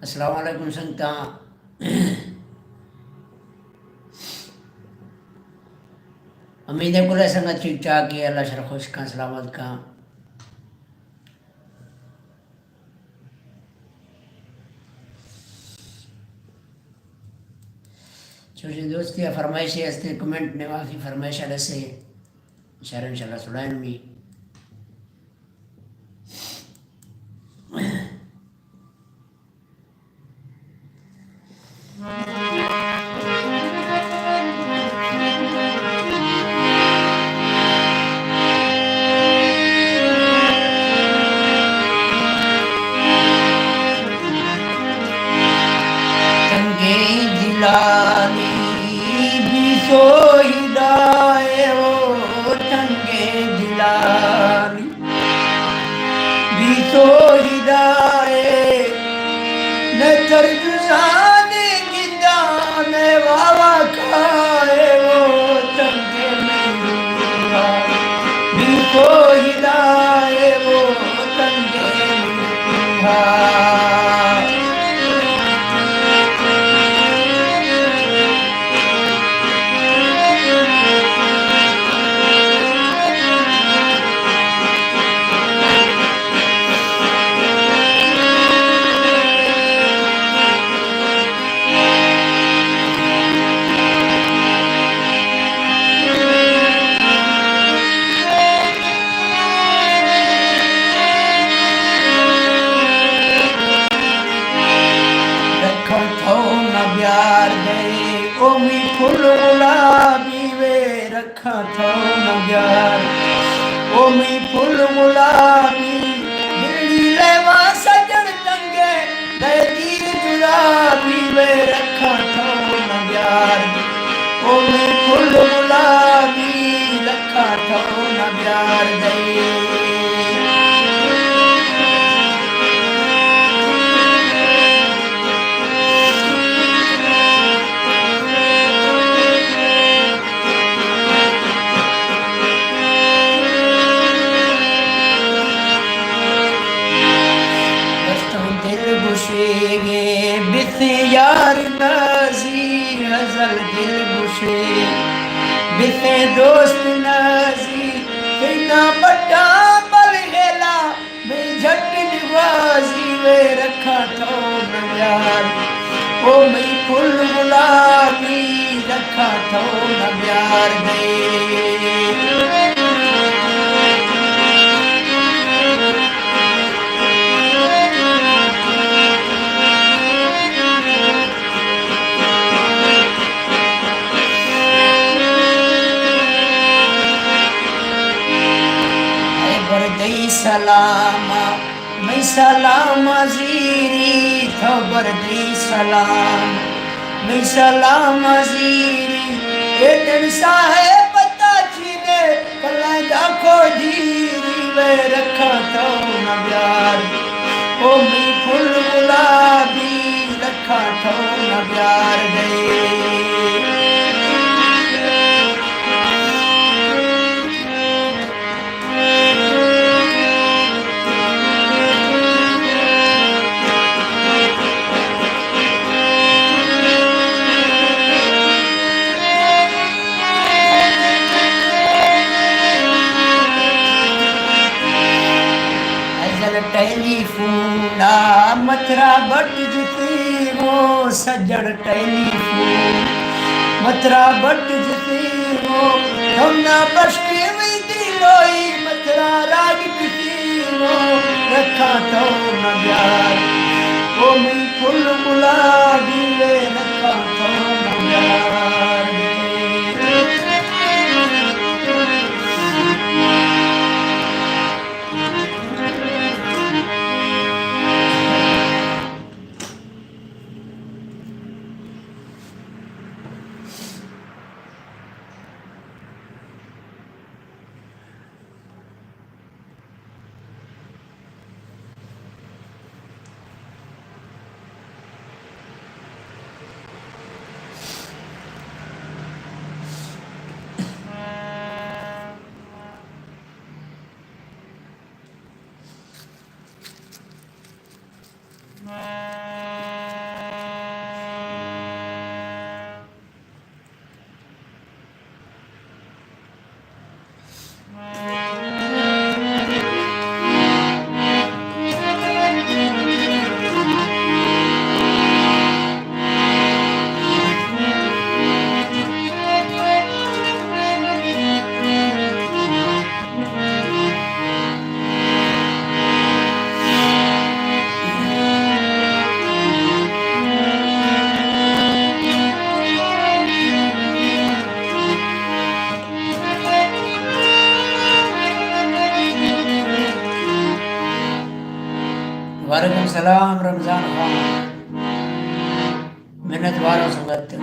السلام علیکم سنگتاں، امید ہے کل سنگت ٹھیک ٹھاک ہے، اللہ شر خوش کن، سلامت کن۔ چوشیں دوستی ء فرمائشے ہستیں، کمنٹ نوافی فرمائش ء رسے، شر انشاءاللہ سنائیں می۔ تنگیں دلانی بی سوئی دائے، او تنگیں دلانی رکھاں تو نہ بیار۔ او مئی پھل گلابی، دلی لیوا سجن تنگے، دے دیر جلابی وے رکھاں تو نہ بیار۔ او مئی پھل گلابی، رکھاں تو نہ بیار دے۔ بس تو دل گشے گے بس یار نازی، ازل دل گشے بس دوست نازی، تینا بٹا بل ہیلا۔ مئی جھٹ نوازی وے رکھاں تو نہ بیار۔ او مئی پھل گلابی رکھاں تو نہ بیار دے۔ اے بردئی سلام، مئی سلام زیری، تو بردئی سلام، مئی سلام زیری۔ اے ڈن صاحب پتا چینے، کلائیں دا کو جیری وے رکھاں تو نہ بیار۔ او مئی پھل گلابی رکھاں تو نہ بیار دے۔ ازل ٹیلیفون آ مترا بٹ جتی ہو، سجڑ ٹیلیفون مترا بٹ جتی ہو، ہم نہ بشکے وی دلوئی مترا راگ کتی ہو، رکھاں تو نہ بیار۔ او مئی پھل گلابی وے رکھاں تو نہ بیار۔ وعلیکم سلام رمضان خان، منت واروں سنگت۔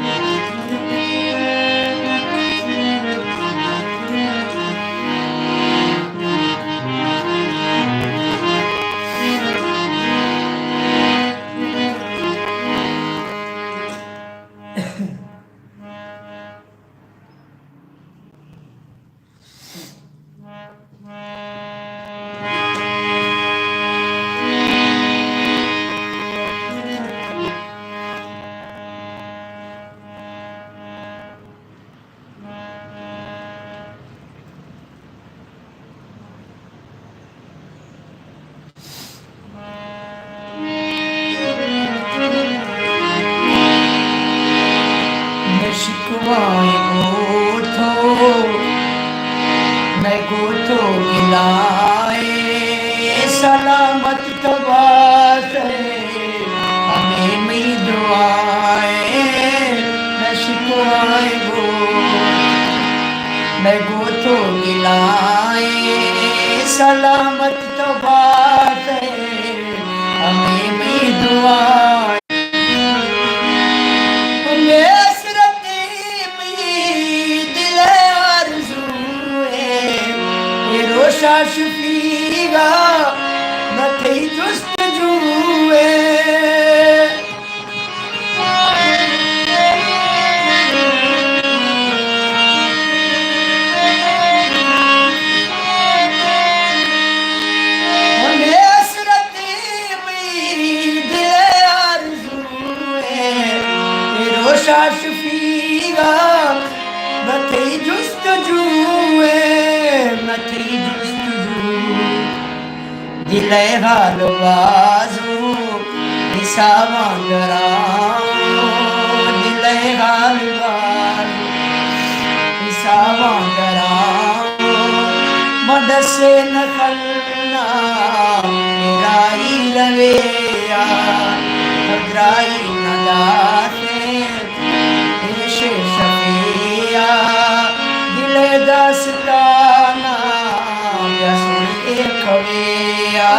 نشکوائے گو تو، مئے گو تو گلائے، سلامت تو بات ہے، ہمیں مئی دعائے، نشکوائے گو۔ مئے گوں تو گلائیں، سلامت تو بات ئے، ہمے مئے دعا ئے۔ مئے حسرت ئے، مئے دل ءِ آرزو ئے، اے روشا شفیغا نہ تئی جستجو ئے۔ ہمے حسرت ئے، مئے دل ءِ آرزو ئے، اے روشا شفیغا نہ تئی جستجو ئے، نہ تئی جستجو۔ دل ءِ حال بازو حساباں دراں، دل ءِ حال بازو حساباں دراں۔ مدس نخلنا رائی رویا، خدرائی نداتے۔ پیش شفیعا دل داستانا بیا سن اے کویا۔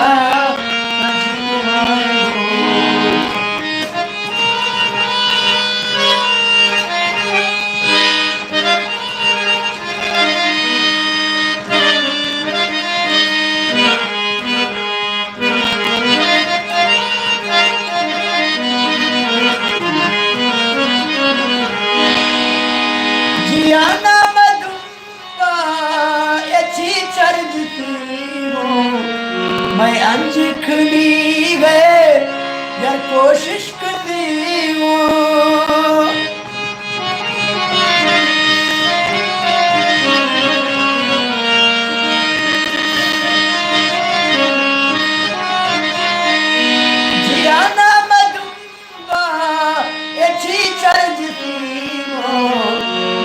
جیانا مدمبا اچی چرج تیرو، میں انج کھلی گئے یار کوشش کتیو۔ جیانا مدمبا اچی چرج تیرو،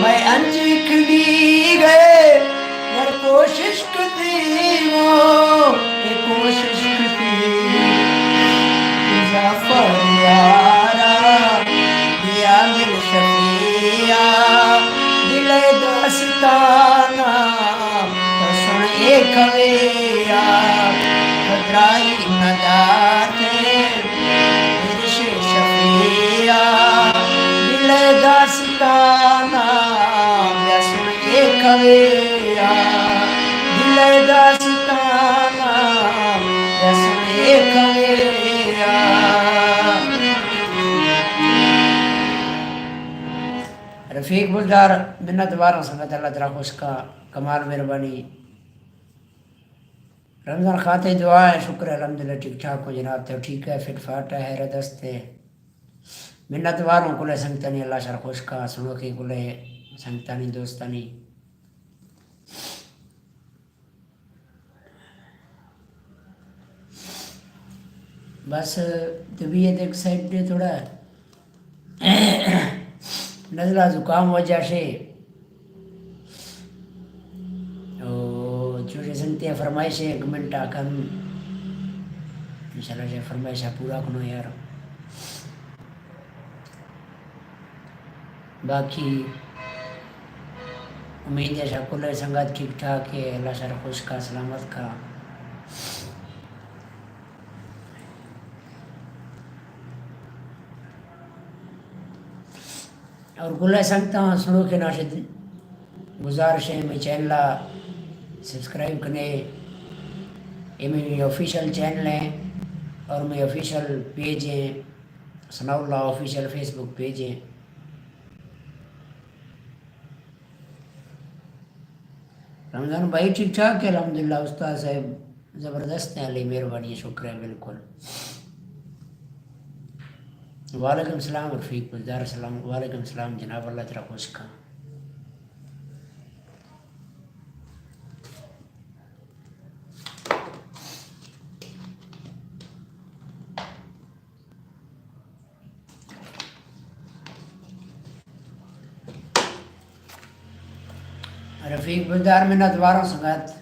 میں انج کھلی گئے یار کوشش کتیو، اے کوشش کتیو۔ جعفر یارا، بیا مل شفیعا، دل داستانا، تو سن اے کویا، خدرائی نداتے، ارش شفیعا، دل داستانا، بیا سن اے کویا، دل داستانا، بیا سن اے کویا۔ رفیق بزدار، منت واراں سنگت، اللہ ترا خوش کا، کمال مہربانی۔ رمضان خان تئی دعا ئے، شکر الحمدللہ ٹھیک ٹھاک ہوں جناب، تو ٹھیک ئے، فٹ فاٹ ئے، حیرت است ئے۔ منت وار اوں کل ءِ سنگتانی، اللہ شر خوش کا، سنوکیں کل ءِ سنگتانی، دوستانی۔ بس طبیعت ایک سائیڈ دے تھوڑا نزلہ زکام وجہ شے۔ او چوشیں سنگتے فرمائش ئے، کمنٹ ءَ کن۔ انشاءاللہ شے فرمائش ءَ پورا کنو یار۔ باقی امید ئے شہ کل ءِ سنگت ٹھیک ٹھاک ئے، اللہ شر خوش کا، سلامت کا۔ اور کل ءِ سنگتاں سنوکیں ناشد گزارش ئے، مئے چینل ءَ سبسکرائب کنے، اے مئے آفیشل چینل ئے اور مئے آفیشل پیج ئے، ثناء اللہ آفیشل فیس بک پیج ئے۔ رمضان بھائی ٹھیک ٹھاک ئے؟ الحمدللہ استاد صاحب زبردست ئے، اللہ مہربانی ئے، شکر ئے بالکل۔ وعلیکم السلام رفیق بزدار، سلام، وعلیکم السلام جناب، اللہ ترا خوش کا۔ رفیق بزدار منت واراں سنگت۔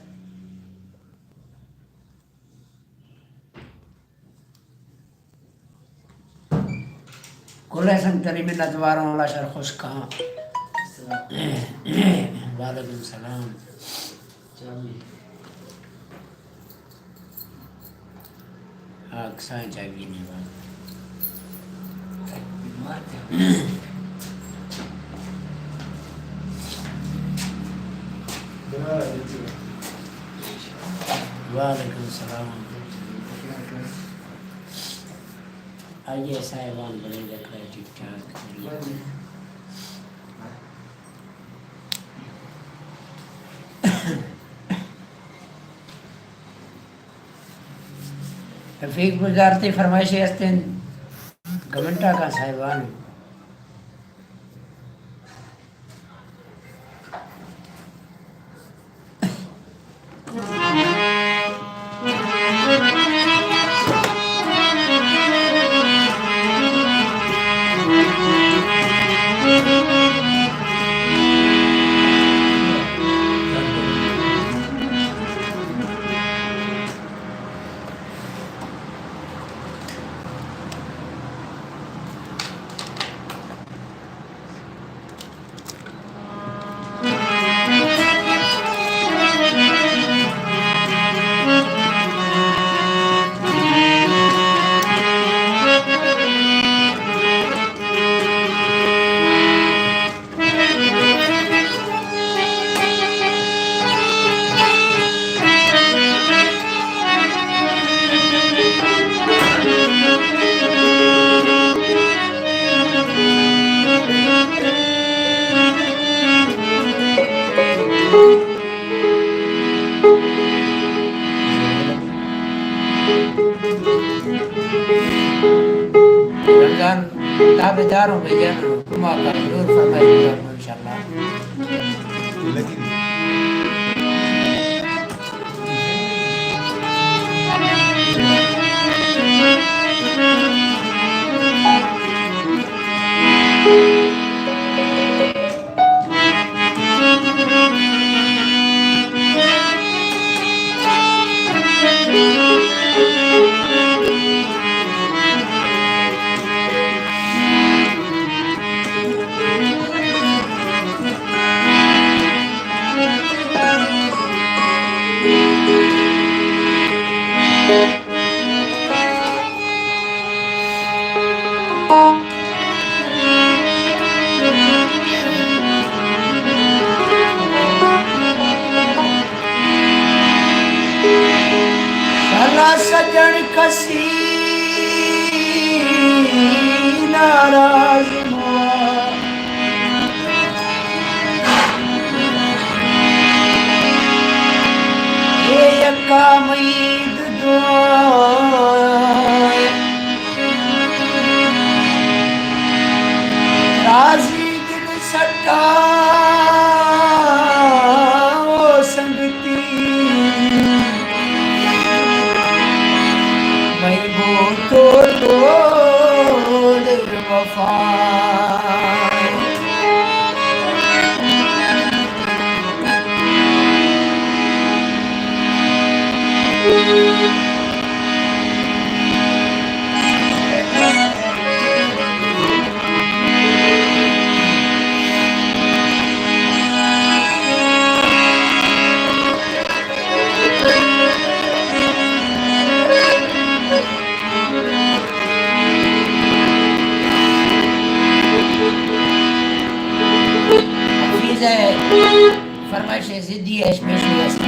کل ءِ سنگتانی منت واراں، اللہ شر خوش کاں۔ وعلیکم السلام۔ ہاں، کسان چاہیے نہیں بات۔ وعلیکم السلام۔ آئیے صاحبان، بڑے دیکھ رہے ٹھیک ٹھاک۔ رفیق گلزار، تئی فرمائشے ہستیں، کمنٹا کا صاحبان۔ رمضان تابعدار ہوں بھائی جان، حکم آقا ضرور فرمائے انشاءاللہ۔ شالا سجن کسی ناراض موا، اے یکا مئی دعا۔ راضی دل سٹا او سنگتی، مئی بو تو ڈول وفا۔ حفیظ ءِ فرمائش ءِ زدی اش پیش است۔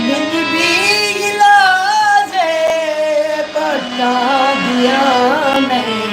منی بی علاج پٹا دیا نہیں۔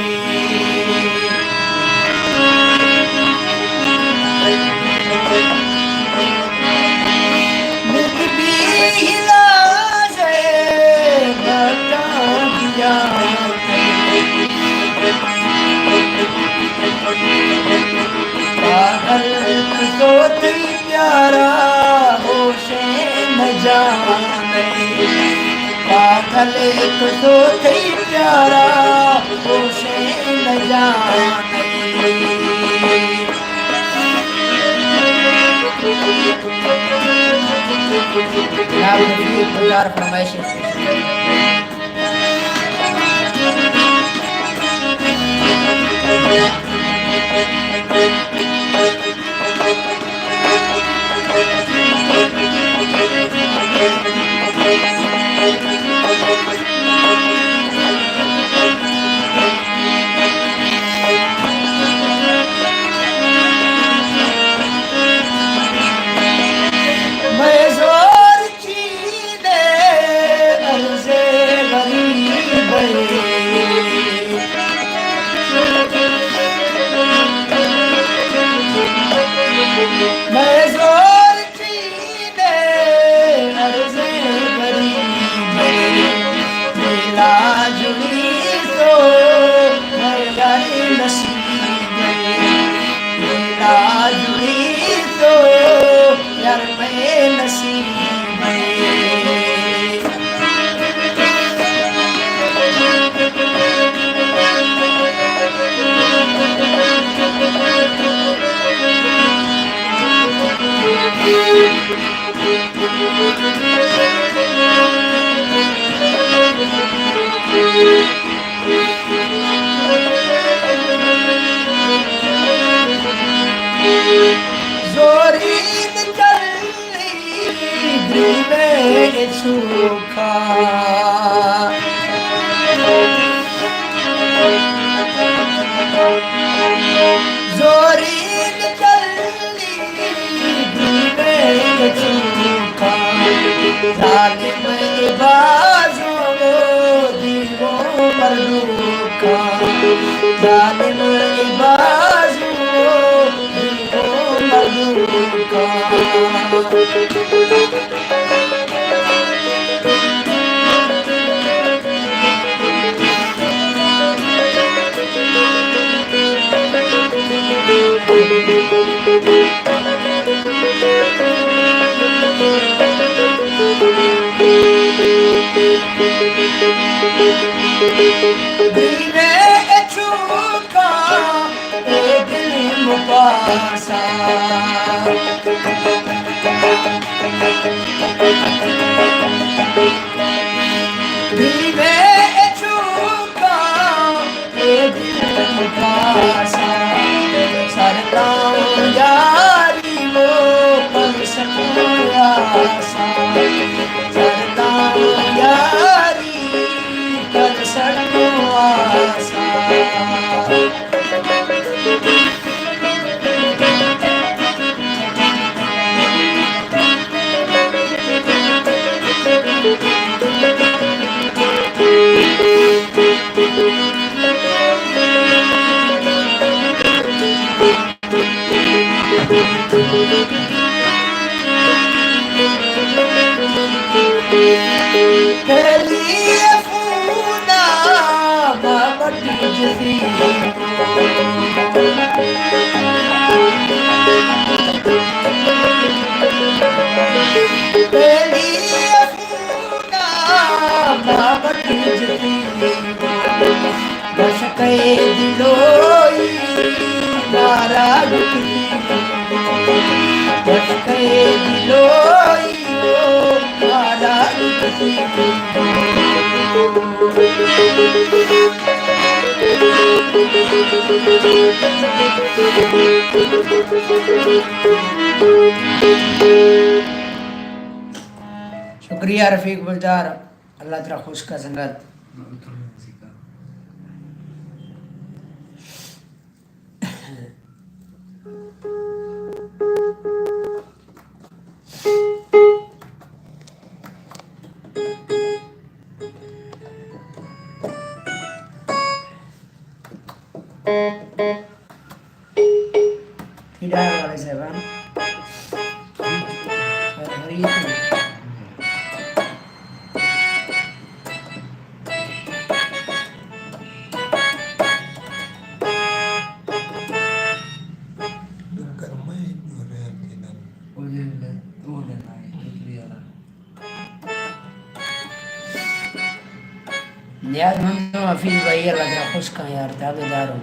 لیک تو تئی پیارا ہوشے نہ جانئی۔ جناب رفیق پجار فرمائش۔ مئے زور چین ءِ عرض غریب ءِ۔ مئے زور چین ءِ عرض غریب ءِ۔ میلا جڑی تو مئے یار نصیب ءِ۔ میلا جڑی تو یار مئے نصیب ءِ۔ زورین چلی دیوے چوکا۔ زورین چلی دیوے چوکا۔ ظالم بازو دیو مردوکا۔ ظالم بازو دیو مردوکا۔ دیوے چوکا اے دل مپاسا۔ دیوے چوکا اے دل مپاسا۔ سرداں یاری وہ پل سکویا سا۔ سرداں یاری پل سکویا سا۔ پہلی فونا بابٹ جدی۔ پہلی فونا بابٹ جدی۔ بشکئے دلوئی مارا لکتی۔ بشکئے دلوئی مارا لکتی۔ شکریہ رفیق گلزار، اللہ ترا خوش کا سنگت۔ ٹھیک ہے والے صاحبان۔ یار، من تو حفیظ بھائی، اللہ ترا خوش کن یار، تابعدار ہوں۔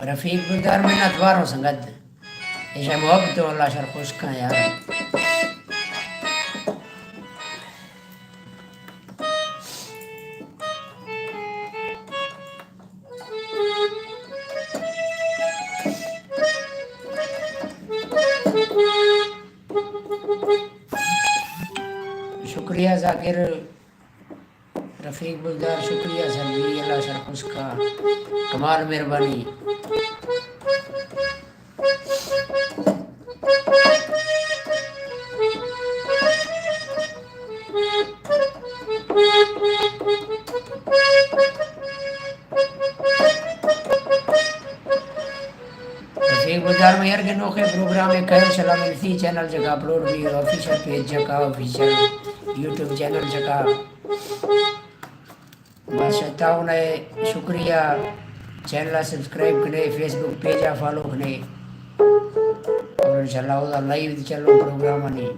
رفیق گلدار، منت واروں سنگت، ایشا محبت، اللہ شر خوش کن یار۔ شکریہ ذاکر، رفیق بزدار، شکریہ سر جی، اللہ سر خوش کا، کمال مہربانی۔ رفیق بزدار، میں یار کے نوخے پروگرام ہے، کہیں سلام اسی چینل جگہ اپلوڈ بھی، آفیشل پیج جگہ، آفیشل یوٹیوب چینل جگہ۔ بادشاہ تعاون ہے، شکریہ۔ چینل ءَ سبسکرائب کنے، فیس بک پیج ءَ فالو کنے، اور انشاءاللہ اودا لائیو دی چلو پروگرام آنی۔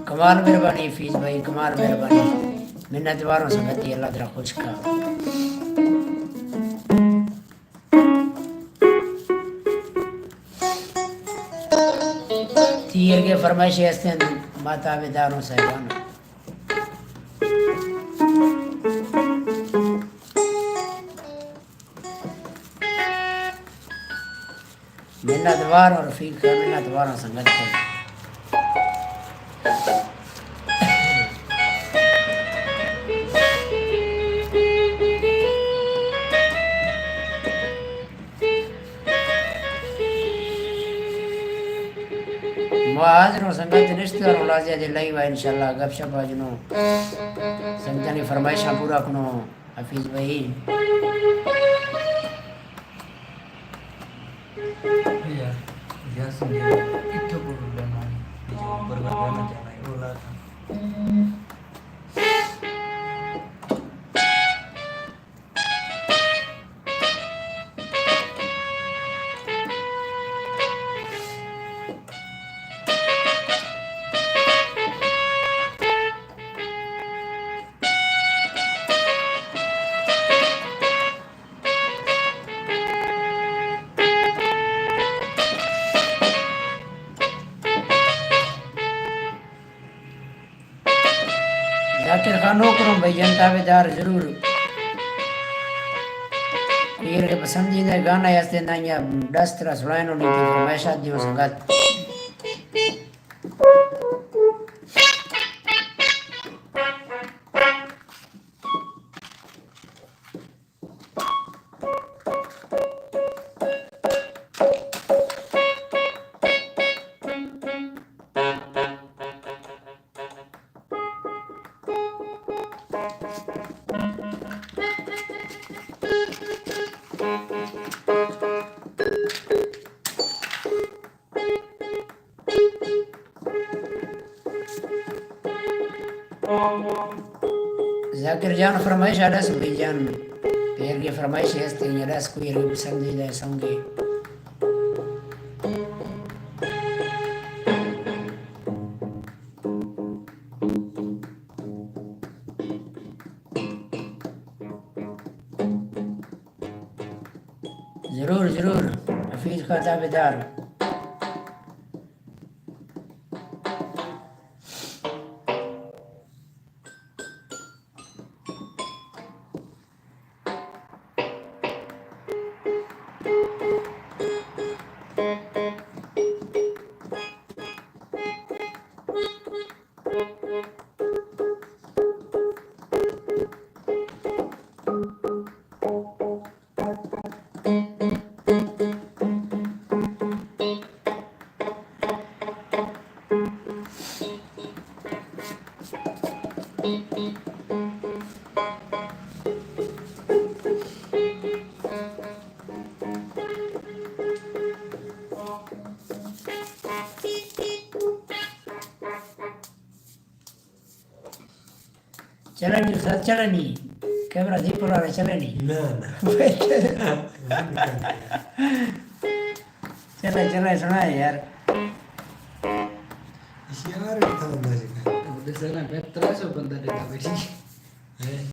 کمال مہربانی حفیظ بھائی، کمال مہربانی۔ منت واروں سنگتی، اللہ ترا خوش کا۔ تیر کے فرمائشی ہستیں، ما تابعداروں صاحبان۔ منت وار اور رفیق، منت وار اور سنگت۔ ما حاضر ہوں سنگت، نشتہ رو لازیا دے لائیو آ، انشاءاللہ گپ شپ آ جنو، سنگتانی فرمائشاں پورا کنو۔ حفیظ بھائی۔ یار، یاسین یار، اتو کو بنا، جو برگر بنا جانا ہے، وہ لاتا۔ ذاکر خان نوکروں بھائی جان، تابعدار ضرور۔ کوئی ایرے پسندیدہ گانا ہستے نا یا دست را سنائینو، نیکی فرمائشات دیو سنگت۔ ذاکر جان فرمائش آ ڈس بھائی جان، پیر کی فرمائش ہستے یا ڈس کوئی رو پسندیدہ سانگے۔ ضرور، ضرور۔ حفیظ کا تابعدار۔ چلنی، سر چلنی، کیمرہ دی پورا چلنی۔ نہ، نہ۔ چلے، چلے، سنا یار۔ یار، ترے سو بندہ ڈیٹا بیٹھی۔ ہیں؟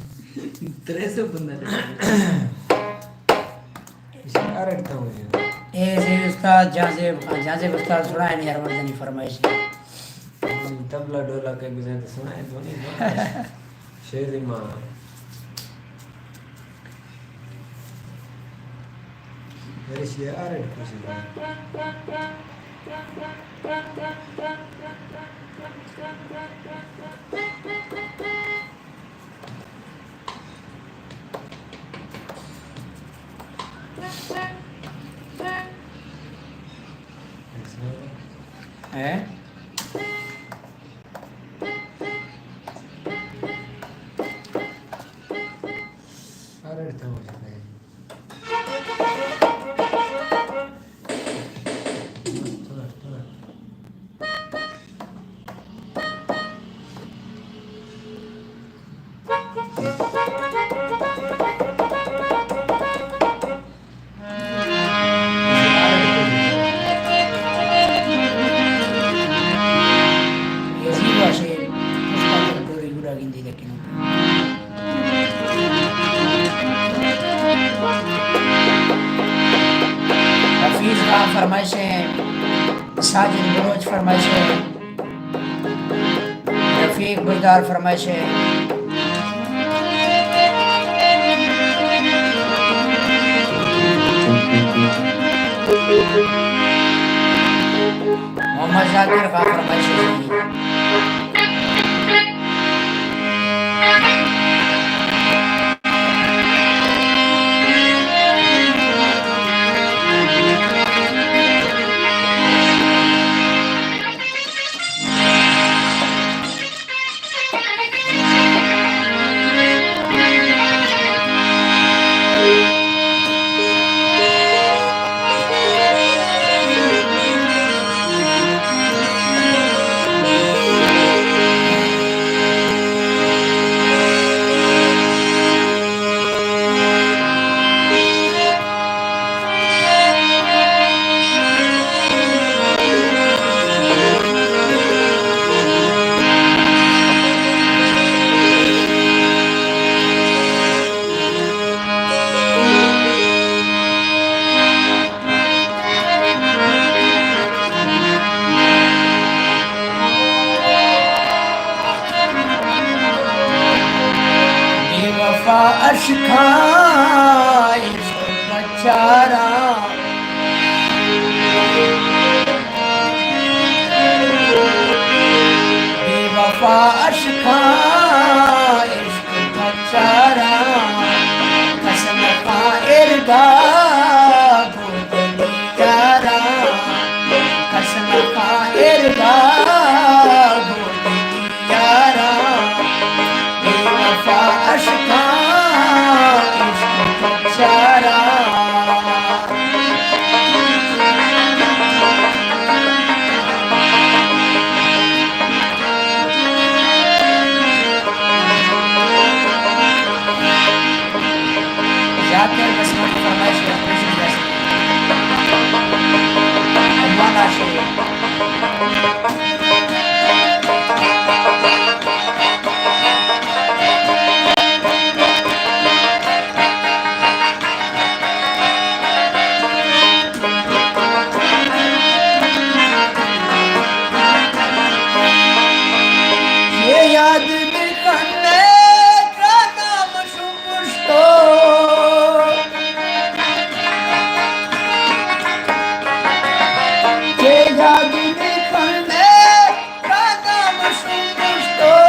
ترے سو بندہ ڈیٹا بیٹھی۔ یار، اے سے استاد جہانزیب خان، جہانزیب استاد سنا ہے، ہر مردنی فرمائش ہے۔ طبلہ ڈولا کے بزن تو سنا ہے، دونی، دونی۔ شیر ماں۔ میرے شیعہ آ رہے ہیں۔ ہیں؟ حفیظ خان فرمائش ہے، ساجد بلوچ فرمائش ہے۔ رفیق بزدار فرمائش ہے۔ محمد ذاکر خان فرمائش ہے۔ بے وفا اشکاں عشق بچاراں، بے وفا اشکاں عشق بچاراں، کس نہ خائر گا بودنی یاراں، کس نہ خائر گا بودنی یاراں، بے وفا اشکاں عشق بچاراں۔ ذاکر بسمانی فرمائش ہے، خوش گزشت۔ عمران عاشق۔ یہ یاد بکن کا نام شو پشتو۔ یہ یاد بکن کا نام شو پشتو۔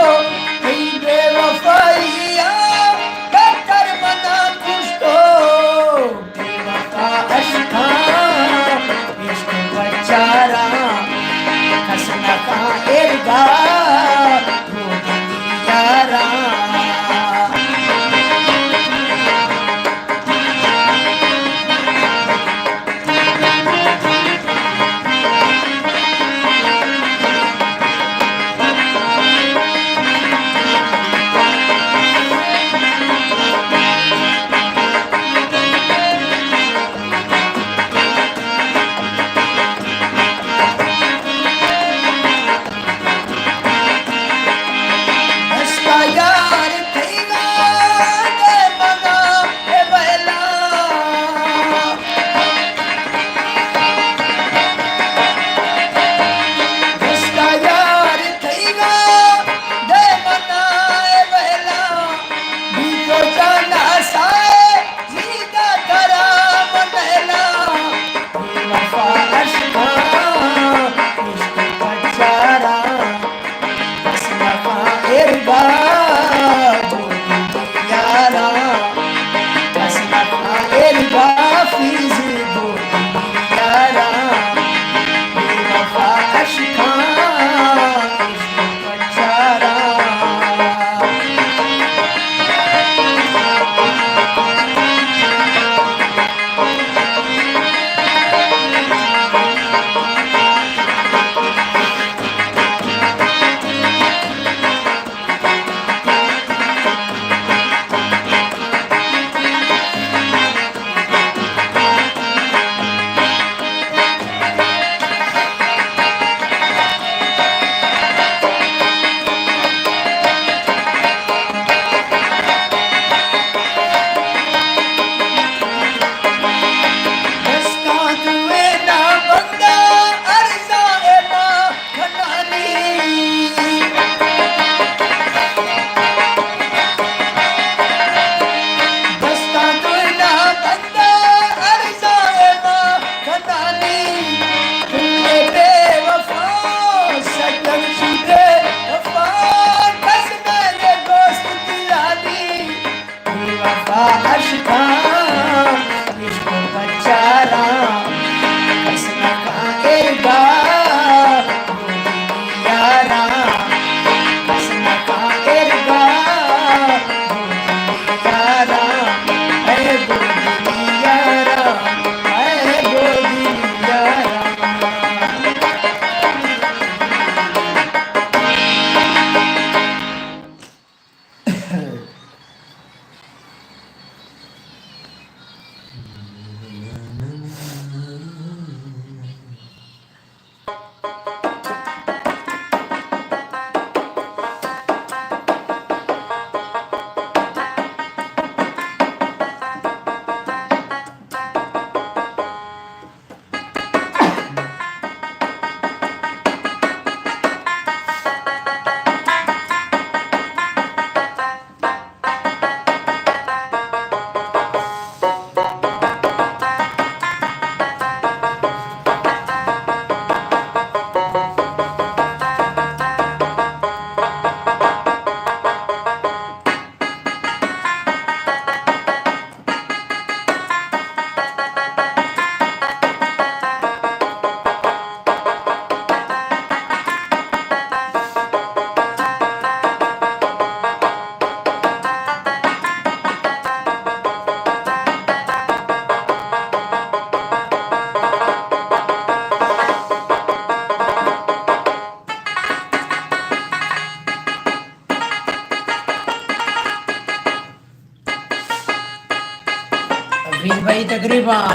حفیظ بھائی تقریباً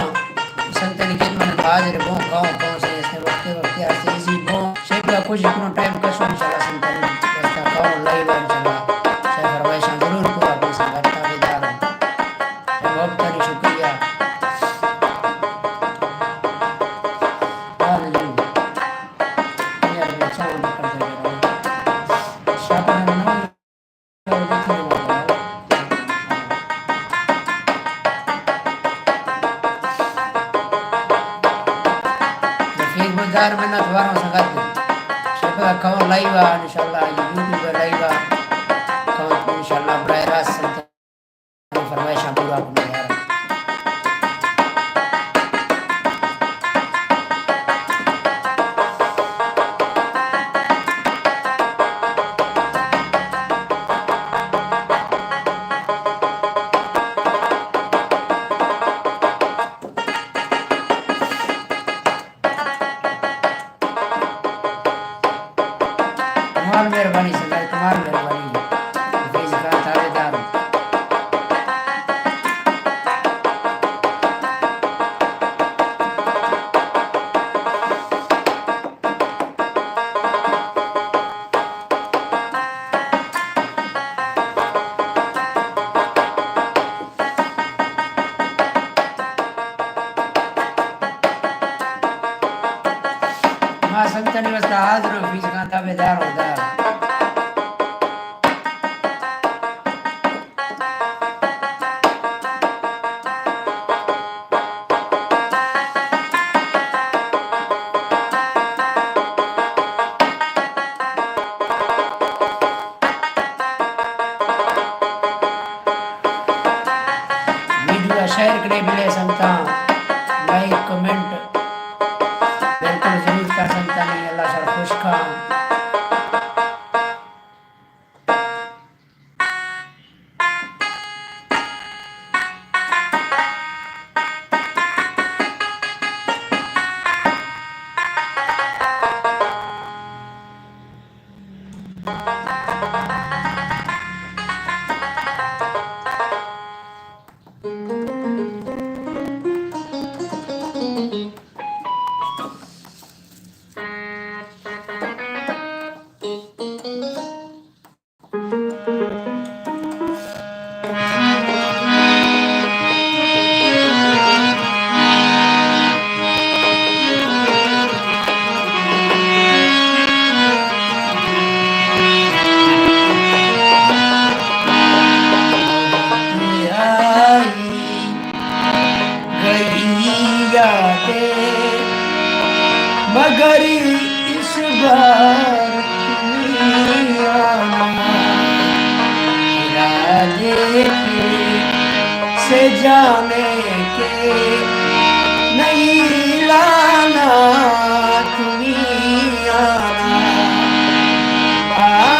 سنگتانی خدمت ءَ حاضر بوں، کہوں کہوں سے اس نے وقت وقت آستے ایزی بوں، شیپ کا کچھ کنوں ٹائم کشوں انشاءاللہ سنگتانی واسطہ کہوں لائیو انشاءاللہ۔ شاید فرمائشاں ضرور پورا اپنی سنگت تابعدار ہوں۔ محبت تانی شکریہ۔ آمین۔ رفیق گلزار منت واروں سنگت۔ شپ کہوں لائیو آ، انشاءاللہ یوٹیوب لائیو آ۔ کہوں انشاءاللہ براہ راست سنگت۔ فرمائشاں پورا کنیں یار۔ کمال مہربانی سنگت، کمال مہربانی۔ حفیظ خان تابعدار۔ ما سنگتانی واسطہ حاضر ہوں، حفیظ خان تابعدار ہوں دا۔ بلے سنگتاں، لائک، کمنٹ بالکل ضرور کر سنگتاں، اللہ سر خوش کاں۔ گئی یادیں، مگر اس بار تم آنا۔ ارادے تھے سے جانے کے نہیں لانا تم آنا۔ آ،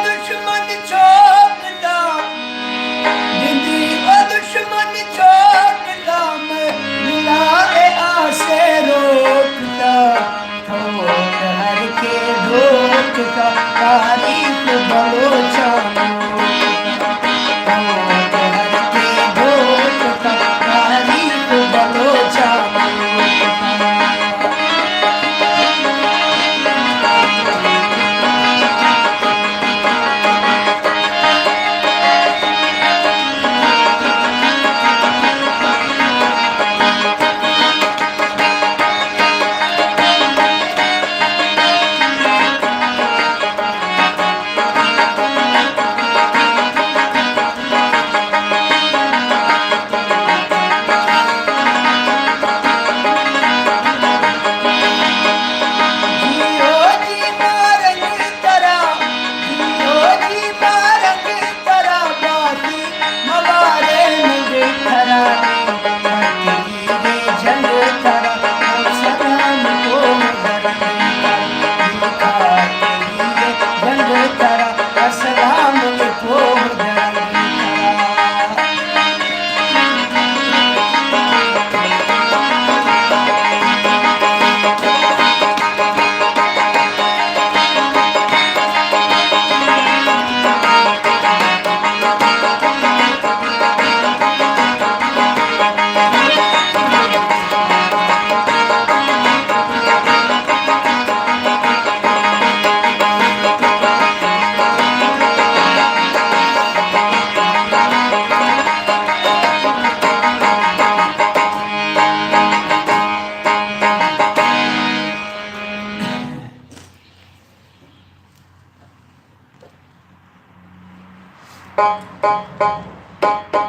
دشمن چوک دا، گندی او دشمن چوک دا، ملا اے آسے روک دا۔ ٹھوک ہر کے ڈھوک دا، تاریخ بلوچانو۔ ٹھوک ہر کے ڈھوک دا، تاریخ بلوچانو۔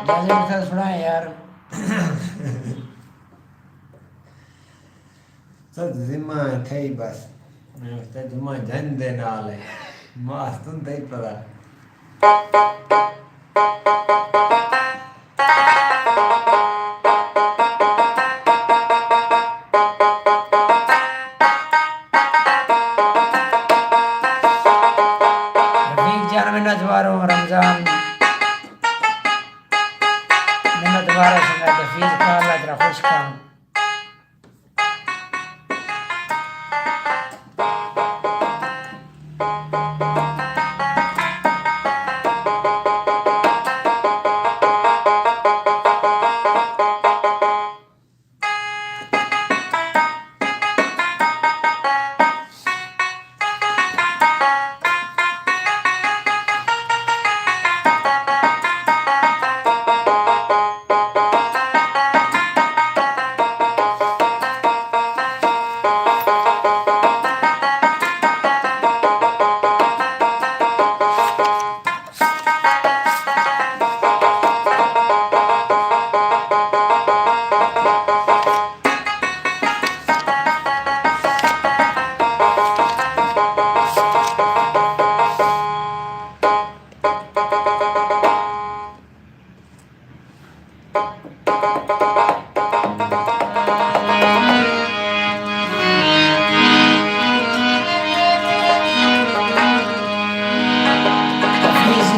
جلدی مثال سنائے یار۔ تو ذمہ تھئی بس۔ تو ذمہ جن دے نال ہے۔ ما استن تھئی پدا۔ رفیق جان منت واروں، رمضان منت واروں، سنگت رفیق، اللہ ترا خوش کن۔ حفیظ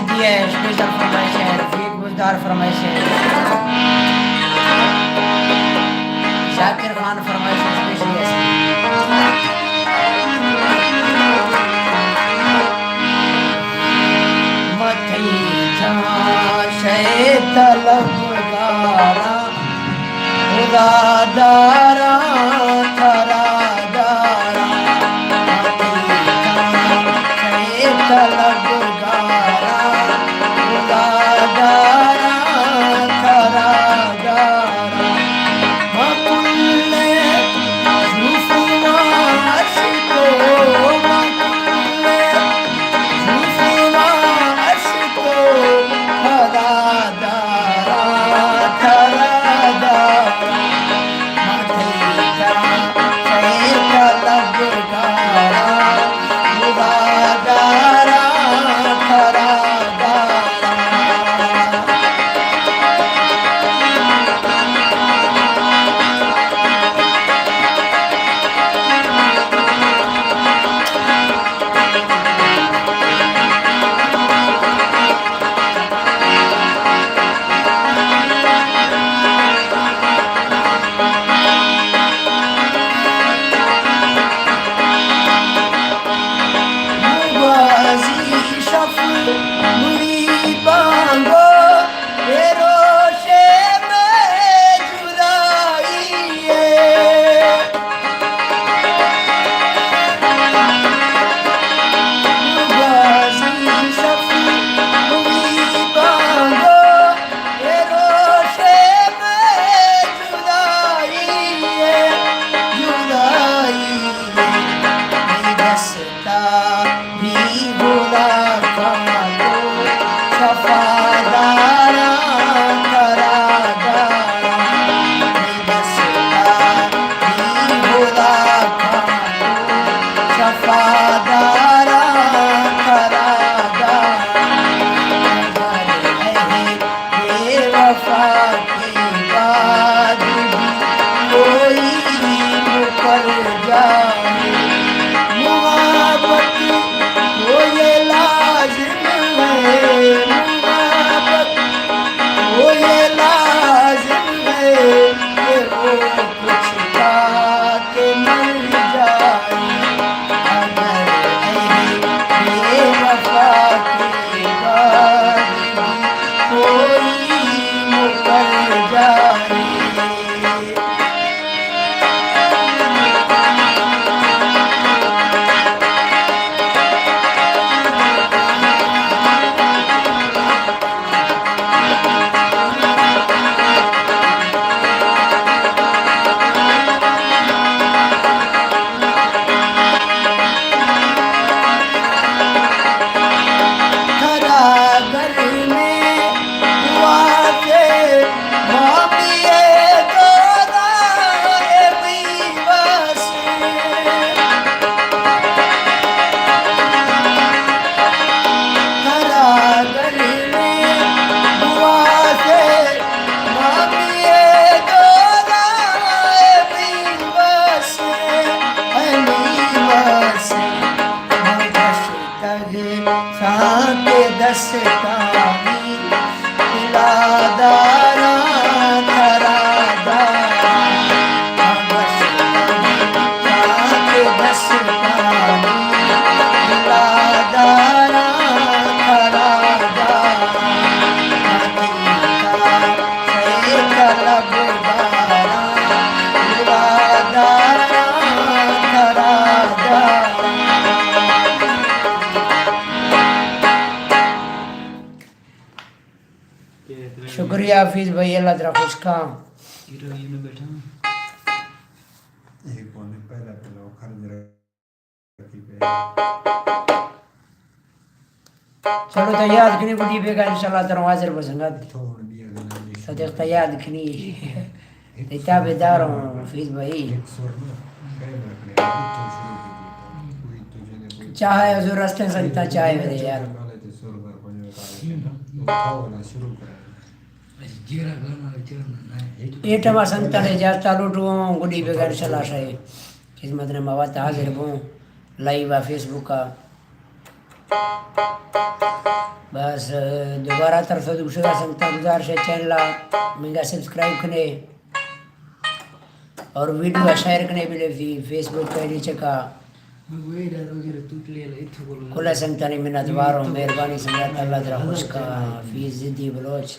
دی ہے، اسپیشل فرمائش ہے، رفیق بزدار فرمائش ہے، شاکر خان فرمائش اسپیشلی است۔ متئی جان شے طلبگاراں، خدا داراں، ترا داراں۔ متئی جان شے طلبگاراں، خدا داراں، ترا داراں۔ شکریہ حفیظ بھائی، اللہ ترا خوش کاں۔ چلو، تو یاد کنی گڈی بیگا انشاءاللہ ترا حاضر بسنگا۔ تو دیکھتا یاد کنی۔ تئی تابعدار ہوں حفیظ بھائی۔ چاہے حضور رستیں سنگتا چاہے میرے یار۔ اے ٹائم ءَ سنگتاں اجازت ءَ لوٹوں، گڈی بیگاہ انشاءاللہ شاہی خدمت ءَ ما وت حاضر بوں لائیو ءَ فیس بک ءَ۔ بس دوبارہ تر سو دوشگا سنگتاں گزارش ہے، چینل ءَ منگا سبسکرائب کنے اور ویڈیو ءَ شیئر کنے بلے فی-، فیس بک آئی ڈی چکا۔ کل سنگتانی منت واروں، مہربانی سنگت، اللہ ترا خوش کا، حفیظ زدی بلوچ۔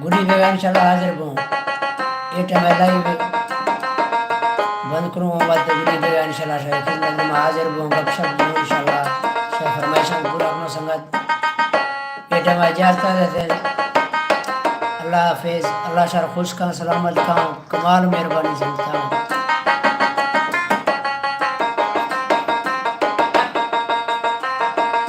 گڈی بیگاہ انشاءاللہ حاضر بوں۔ اے ٹائم ءَ لائیو بند کنوں، ہم وت گڈی بیگاہ انشاءاللہ شاہی خدمت ءَ ما حاضر بوں، گپ شپ بوں انشاءاللہ۔ شاہ فرمائشاں پورا کنوں سنگت۔ اے ٹائم ءَ اجازت ءَ دیتے۔ اللہ حافظ، اللہ شر خوش کاں، سلامت کاں، کمال مہربانی سنگتاں۔